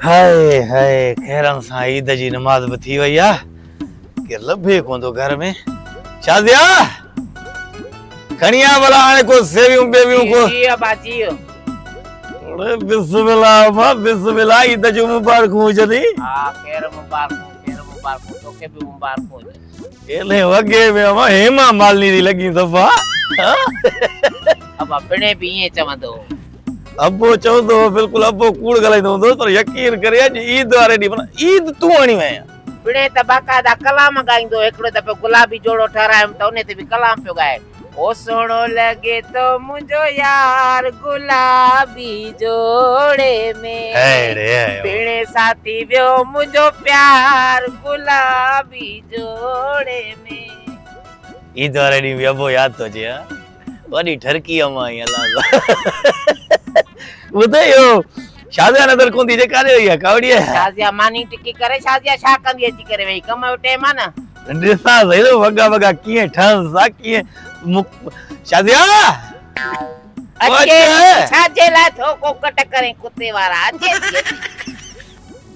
High high خيرن سان عيد جي نماز به ٿي وئي آ ڪير لڀي ڪون ٿو گهر ۾ شازيا کڻي آ ڀلا هاڻي ڪو سيويون بيويون ڪو جي ابا جي اڙي بسم الله ابا بسم الله عيد جون مبارڪون هجني ها خير مبارڪون خير مبارڪون توکي به مبارڪون هجن الي وڳي ۾ اما هيما مالني ٿي لڳين صفا ابا پڻي به ائين چوندو هو. ابو چوندو هو بلڪل ابو ڪوڙ ڳالهائيندو هوندو پر يقين ڪري اڄ عيد واري ڏينهن معنيٰ عيد تون هڻي وئين. پڻي ته باقاعده ڪلام ڳائيندو هو هڪڙو دفعو گلابي جوڙو ٺهرايم ته انهي تي به ڪلام پيو ڳائي. او سهڻو لڳي ٿو منهنجو يار گلابي جوڙي ۾. پڻي ساٿي ويو منهنجو پيار گلابي جوڙي ۾. عيد واري ڏينهن به ابو ياد ٿو اچي ها. وڏي ٺرڪي امان ائين الله ٻڌ اهو شازيا نظر ڪون ٿي اچي ڪاڏي وئي آهي ڪاوڙي آهي شازيا ماني ٽڪي ڪري شازيا ڇا ڪندي اچي ڪري وئي ڪم جو ٽيم آ نه ڏسان سهي ته وڳا وڳا ڪيئن ٺهنس ٿا ڪيئن شازيا اچي ڇا جي لاء ٿو ڪو ڪٽ ڪرين ڪتي وارا اچي ٿي اچي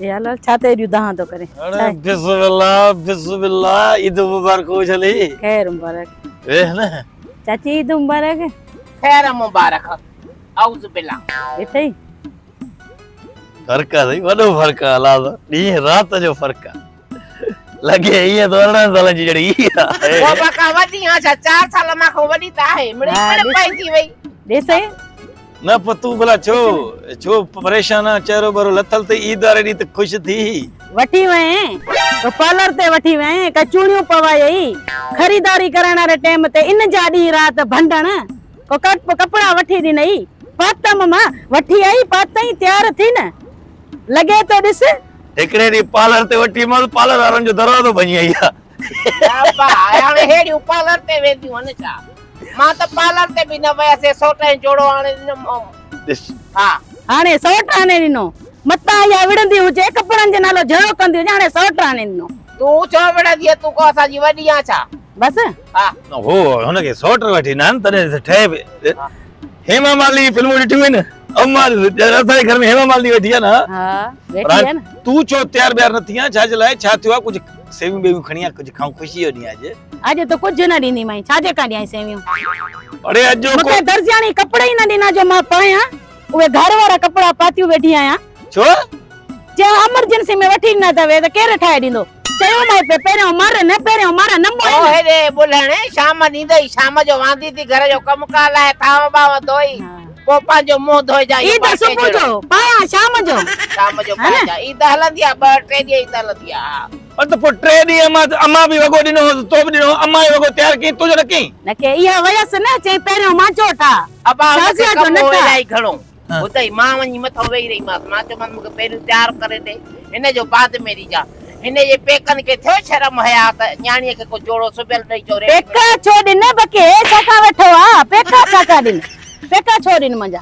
اي الله ڇا ته ايڏيون دانهن ٿو ڪرين. اڙي بسم الله بسم الله عيد مبارڪ هجني. خير مبارڪ. ويھ نه. چاچي عيد مبارڪ. خير مبارڪ اعوذ بالله. ويٺئي. فرق آ سائين وڏو فرق آ الله سان ڏينهن رات جو فرق آ لڳي ائين ٿو 18 سالن جي جهڙي عيد آهي. بابا ڪا وڏي آ ڇا 4 سال مان کان وڏي ته آهي مڙئي پڙ پئجي وئي. ڏي سائين. نه پوء تون ڀلا ڇو ڇو پريشان آن چهرو ٻهرو لٿل اٿئي عيد واري ڏينهن ته خوش ٿي. وٺي وئين ڪو پارلر تي وٺي وئين ڪا چوڙيون پوايئي خريداري ڪرڻ واري ٽيم تي ان جا ڏينهن رات ڀنڊڻ ڪو ڪپڙا وٺي ڏنئي پاتم مان وٺي آئي پاتئين تيار ٿي نه لڳي ٿو ڏس. هڪڙي ڏينهن پارلر تي وٺي ويم پارلر وارن جو دروازو ڀڃي آئي آ. ابا هاڻي ههڙيون پارلر تي وينديون هن ڇا؟ مان ته پارلر تي به نه ويس هي سوٽ ۽ جوڙو آڻي ڏنم هوم. ڏس. ها. هاڻي سوٽ آڻي ڏنو. متان اها وڙهندي هجي ڪپڙن جي نالو جهيڙو ڪندي هجي هاڻي سوٽ آڻي ڏنو. تون ڇو وڙهندينء تون ڪو اسان جي وڏي آن ڇا؟ بس. ها. هو هن کي سوٽ وٺي ڏنا آهن تڏهن ٺهي به. هيما مالني جون فلمون ڏٺيون آهن؟ امان ڄڻ اسان جي گهر ۾ هيما مالني ويٺي آهي نه. ها ويٺي آهي نه. تون ڇو تيار بيار نه ٿي آهين ڇا جي لاء ڇا ٿيو آهي ڪجهه سيويون بيويون کڻي آ ڪجهه کائون خوشي جو ڏينهن آهي اڄ. اڄ ته ڪجهه نه ڏينديمانء ڇا جي ڪا ڏيانء سيويون. اڙي اڄ جو مون کي درزياڻي ڪپڙا ئي نه ڏنا جو مان پايان اهي گهر وارا ڪپڙا پاتيون ويٺي آهيان. ڇو؟ چيو امرجنسي ۾ وٺي ڏنا اٿئي ته ڪير ٺاهي ڏيندو. چيومانء پئي پهريون مر نه پهريون مر نه موئي او نه. هيڏي ٻلهڻ شام ڏيندئي شام جو واندي ٿي گهر جو ڪم ڪار لاهي ٿانو ٻانو ڌوئي پوء پنهنجو منهن ڌوئجان اهو عيد پاٽي صبح جهڙو. جو پايان شام جو. شام جو ها نه؟ پائجان عيد هلندي آ ٻه ٽي ڏينهن عيد هلندي آ ها. پر ته پوء ٽي ڏينهن امان امان به وڳو ڏنو هو ته تو به ڏنو هو امان ئي وڳو تيار ڪيائين تنهنجو نه ڪيائين. نه ڪي اها ويس نه چيائين پهريون مانجو ٺاهه ابا هن کي شازيا جو ڪم نه هو ٺاهه. الائي گهڻو ٻڌئي مان وڃي مٿو ويهي رهي مانس مان چيومانس مون کي پهريون تيار ڪري ڏي هن جو بعد ۾ ڏجان هن جي پيڪن کي ٿيو شرم حياء ته نياڻيء کي ڪو جوڙو سبيل ڏئي چئو ريڊي پيڪا ڇو ڏن بڪي هي ڇا کان ويٺو آ پيڪا ڇا کان ڏن پيڪا ڇو ڏن منهنجا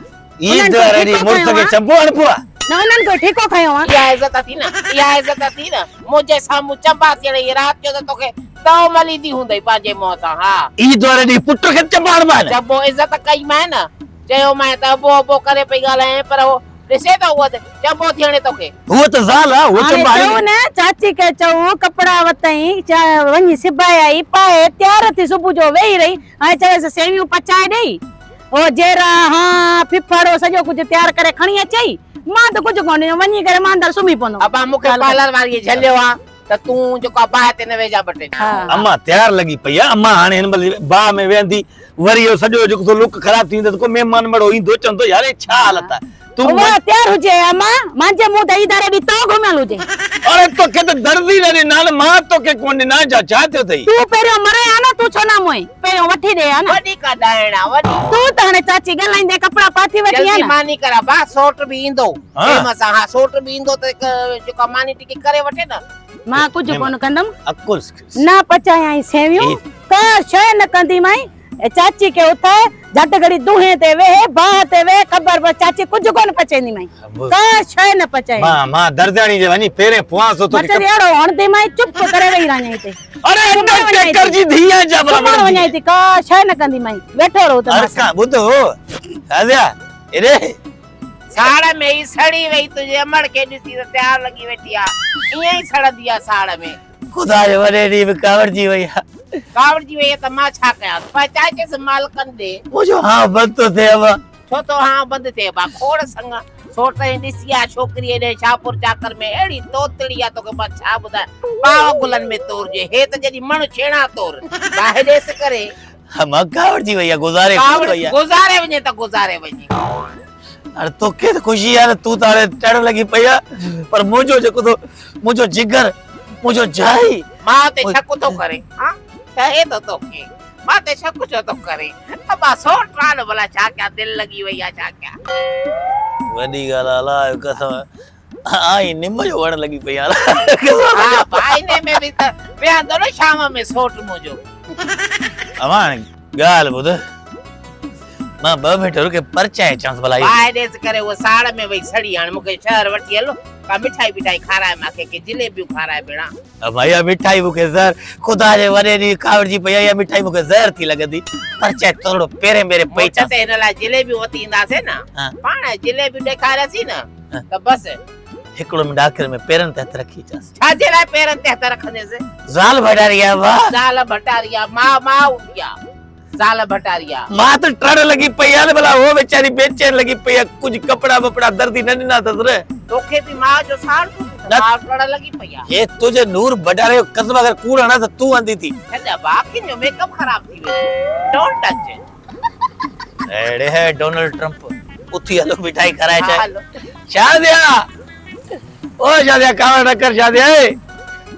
عيد واري ڏينهن مڙس کي چنبو هڻبو آ. نه انهن کي ٺيڪو کنيو آ. اها عزت ٿي نه اها عزت ٿي نه منهنجي سامهون چنبا ٿي هڻي رات جو ته توکي تئو مليندي هوندئي پنهنجي منهن سان ها. عيد واري ڏينهن پٽ کي به چنبا هڻبا آهن. چنبو عزت ڪئي مانء نه چيومانء ته ابو ابو ڪري پئي ڳالهايائين پر هو ڏسي ته هوء ته چنبو ٿي هڻي توکي. هوء ته زال آ هوء هاڻي چنبا هڻي. چئو نه چاچي کي چئو ڪپڙا وتئين وڃي سبائي آئي پائي تيار ٿي صبح جو ويهي رهي هاڻي چويس سيويون پچائي ڏئي هو جيرا هان ڦڦڙ هو سڄو ڪجهه تيار ڪري کڻي اچئي مان ته ڪجهه ڪونه ڏنو وڃي ڪري مان اندر سمهي پوندم. ابا مون کي پارلر واريء جهليو آ ته تون جيڪو آ باهه تي نه ويهجان ٻه ٽي ڏينهن. امان تيار لڳي پئي آ امان هاڻي هن مهل باهه ۾ ويهندي وري اهو سڄو جيڪو سو لڪ خراب ٿي ويندو ته ڪو مهمان مڙو ايندو چوندو يار هي ڇا حالت آ تون اها تيار هجي امان مانجي منهن تي اداري ڏي تو گهميل هجي. اڙي توکي ته درد ئي نه ڏنا نه مان توکي ڪونه ڏنا جا ڇا ٿيو اٿئي. تون پهريون مرين ها نه تون ڇو نه موئين پهريون وٺي ڏي ها نه. وڏي ڪا ڏائڻ آ وڏي. تون ته هاڻي چاچي ڳالهائيندي ڪپڙا پاتي ويٺي آهين جلدي نه. ماني ڪر ابا سوٽ به ايندو ٽيم سان ها سوٽ به ايندو ته جيڪا ماني ٽڪي ڪري وٺي نه. مان ڪجهه ڪونه ڪندم. عقل نه پچايائين سيويون ڪا شيء نه ڪنديمانء چاچي کي اٿائي جهٽ گهڙي دونهين تي ويهي باهه تي ويهي خبر پئي چاچي ڪجهه ڪونه پچائينديمانء ڪا شيء نه پچائيندي. مان مان درزياڻي جي وڃي پيرين پوانس ٿو توکي. مچ اهڙو هڻنديمانء چپ ڪري ويهي رهجانء هتي. اڙي انڊرٽيڪر جي ڌيء آهين ڇا ڀلا سمهڻ وڃانء ٿي ڪا شيء نه ڪنديمانء ويٺو رهو ته هر ڪا ٻڌ هو شازيا اڙي. ساڙ ۾ ئي سڙي وئي تنهنجي امڙ کي ڏسي ته تيار لڳي ويٺي آ ائين ئي سڙندي آ ساڙ ۾. خدا جي وڏي ڏينهن به ڪاوڙجي وئي آ. ڪاوڙجي وئي آ ته مان ڇا ڪيان پهچائجيس مالڪن ڏي. منهنجو هانء بند ٿو ٿئي ابا. ڇو ٿو هانء بند ٿئي ابا کوڙ سڱ سوٽ ۽ ڏسي آ ڇوڪري هيڏي شاهپور چاڪر ۾ اهڙي توتڙي آ توکي مان ڇا ٻڌايان پاء گلن ۾ تورجي هي ته جڏي مڻ ڇيڻا تور باهه ڏيس ڪري. مان ڪاوڙجي وئي آ گذاري ڪونه وئي آ. گذاري وڃي ته گذاري وڃي. هاڻي توکي ته خوشي آ نه تون ته هاڻي ٽڙ لڳي پئي آ پر منهنجو جيڪو ٿو منهنجو جگر منهنجو جائي. مان تي شڪ ٿو ڪرين ها ٺهي ٿو توکي مان تي شڪ ڇو ٿو ڪرين ابا سو ٽال ڀلا ڇا ڪيان دل لڳي وئي آ ڇا ڪيان. وڏي ڳالهه آ الله جو قسم آئي نم جو وڻ لڳي پئي آ. ها ڀاء انهي ۾ به ته ويهندو نه شام ۾ سوٽ منهنجو. امان ڳالهه ٻڌ مان ٻه منٽ رڪي پرچائي اچانس ڀلا. باهه ڏيس ڪري هوء ساڙ ۾ وئي سڙي هاڻي مون کي شهر وٺي هلو ڪا مٺائي ٻٺائي کارائي مان کي ڪي جليبيون کارائي ڀيڻا. امان اها مٺائي مون کي زهر خدا جي وڏي ڏينهن ڪاوڙجي پئي آهي اها مٺائي مون کي زهر ٿي لڳندي پرچائي ٿورڙو پيرين ٻيرين پئي اچانس. موٽ تي هن لاء جليبيون وٺي اينداسين نه پاڻ جليبيون ڏيکارياسين نه ته بس. هڪڙو منٽ آخر ۾ پيرن تي هٿ رکي اچانس. ڇا جي لاء پيرن تي هٿ رکنديس؟ زال ڀٽاري آ واهه. زال ڀٽاري آ ماء ماء هوندي آ زال ڀٽاري آ. ماء ته ٽڙ لڳي پئي آ نه ڀلا هوء ويچاري بيچين لڳي پئي آ ڪجهه ڪپڙا وپڙا دردي نه ڏنا اٿس نه. توکي به ماء جو ساڙ ٿو ٿئي ته ماء ٽڙ لڳي پئي آ. هي تنهنجي نور ڀٽاري جو قسم اگر ڪوڙ هڻان ته تون انڌي ٿي. ڇڏ ابا اکين جو ميڪ اپ خراب ٿي ويندو don't touch. اڙي هي ڊونلڊ ٽرمپ اٿي هلو مٺائي کارائي اچ. شازيا او شازيا ڪاوڙ نه ڪر شازيا.